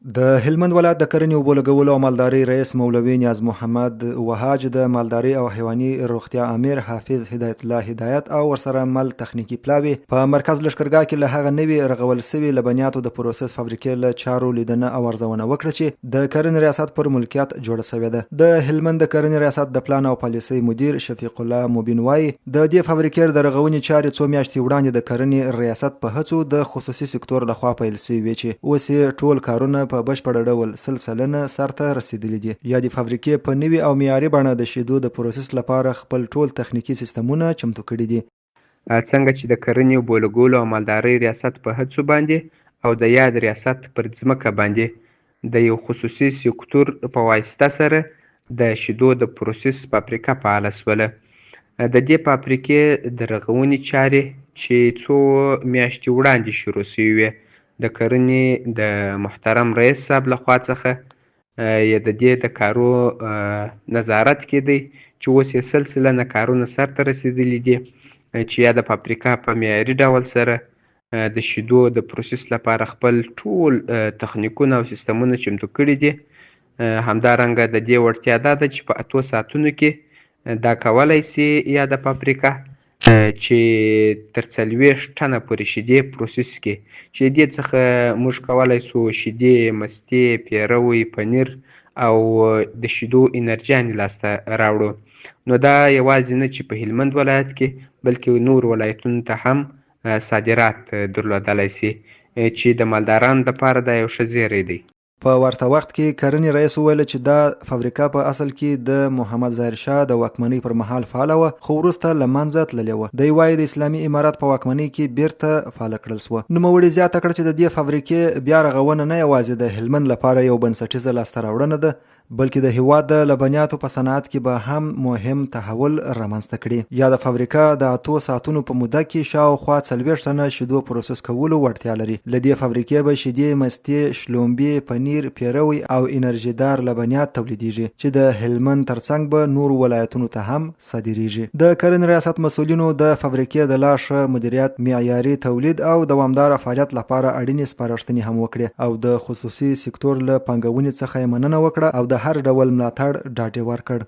د هلمند ولایت د کرنې، اوبولګولو او مالدارۍ رئیس مولوي نیاز محمد وهاج، د مالدارۍ او حیواني روغتیا امیر حافظ هدایت الله هدایت او ورسره مل تخنیکي پلاوي په مرکز لښکرګاه کې له هغه نوي رغول شوي لبنیاتو د پروسس فابریکې له چارو لیدنه او ارزونه وکړه چې د کرنې ریاست پر ملکیت جوړه شوې ده. د هلمند د کرنې ریاست د پلان او پالیسۍ مدیر شفیق الله مبین وايي، د دې فابریکې د رغونې چارې څو میاشتې وړاندې د کرنې ریاست په هڅو د خصوصي سکتور له خوا پیل شوې وې چې اوس یې ټول کارونه په بشپړ ډول 100% سرته رسېدلي دي. یادې فابریکې په نوي او معیاري بڼه د شیدو د پروسس لپاره خپل ټول تخنیکي سیستمونه چمتو کړي دي. څنګه چې د کرنې، اوبولګولو او مالدارۍ ریاست په هڅو باندې او د یاد ریاست پر ځمکه باندې د یو خصوصي سکتور په واسطه سره د شیدو د پروسس فابریکه فعاله شوله. د دې فابریکې د رغونې چارې چې څو میاشتې وړاندې شروع شوې وې، د کرنې د محترم رئیس صاحب له خوا څخه یې د دې د کارو نظارت کېدی چې اوس یې 100% کارونه سرته رسېدلي دي چې یاده فابریکه په معیاري ډول سره د شیدو د پروسس لپاره خپل ټول تخنیکونه او سیستمونه چمتو کړي دي. همدارنګه د دې وړتیا دا ده چې په 8 ساعتونو کې دا کولای شي یاده فابریکه چې تر 40 ټنه پورې شیدې پروسس کړي، چې دې څخه موږ کولای شو شیدې، مستې، پیروی، پنیر او د شیدو انرژیانې لاسته راوړو. نو دا یوازې نه چې په هلمند ولایت کې بلکې نور ولایتونو ته هم صادرات درلودلی شي چې د مالدارانو لپاره دا یو ښه زیری دی. په ورته وخت کې کرنې رئیس وویل چې دا فابریکه په اصل کې د محمد ظاهر شاه د واکمنۍ پر مهال فعاله وه، خو وروسته له منځه تللې وه. دی وايي، د اسلامي امارت په واکمنۍ کې بیرته فعاله کړل شوه. نوموړي زیاته کړه چې د دې فابریکې بیا رغونه نه یوازې د هلمند لپاره یو بنسټیزه لاسته راوړنه ده، بلکې د هېواد د لبنیاتو په صنعت کې به هم مهم تحول رامنځته کړي. یاده فابریکه د 8 ساعتونو په موده کې شاوخوا 40 ټنه شیدو پروسس کولو وړتیا لري. له دې فابریکې به شیدې، مستې، شلومبې، پنیر، پیروی او انرژیدار لبنیات تولیدېږي چې د هلمند ترڅنګ به نورو ولایتونو ته هم صادرېږي. د کرنې ریاست مسؤلینو د فابریکې د لا ښه مدیریت، معیاري تولید او دوامداره فعالیت لپاره اړینې سپارښتنې هم وکړې او د خصوصي سکتور له پانګونې څخه یې مننه وکړه او د هر ډول ملاتړ ډاډ یې ورکړ.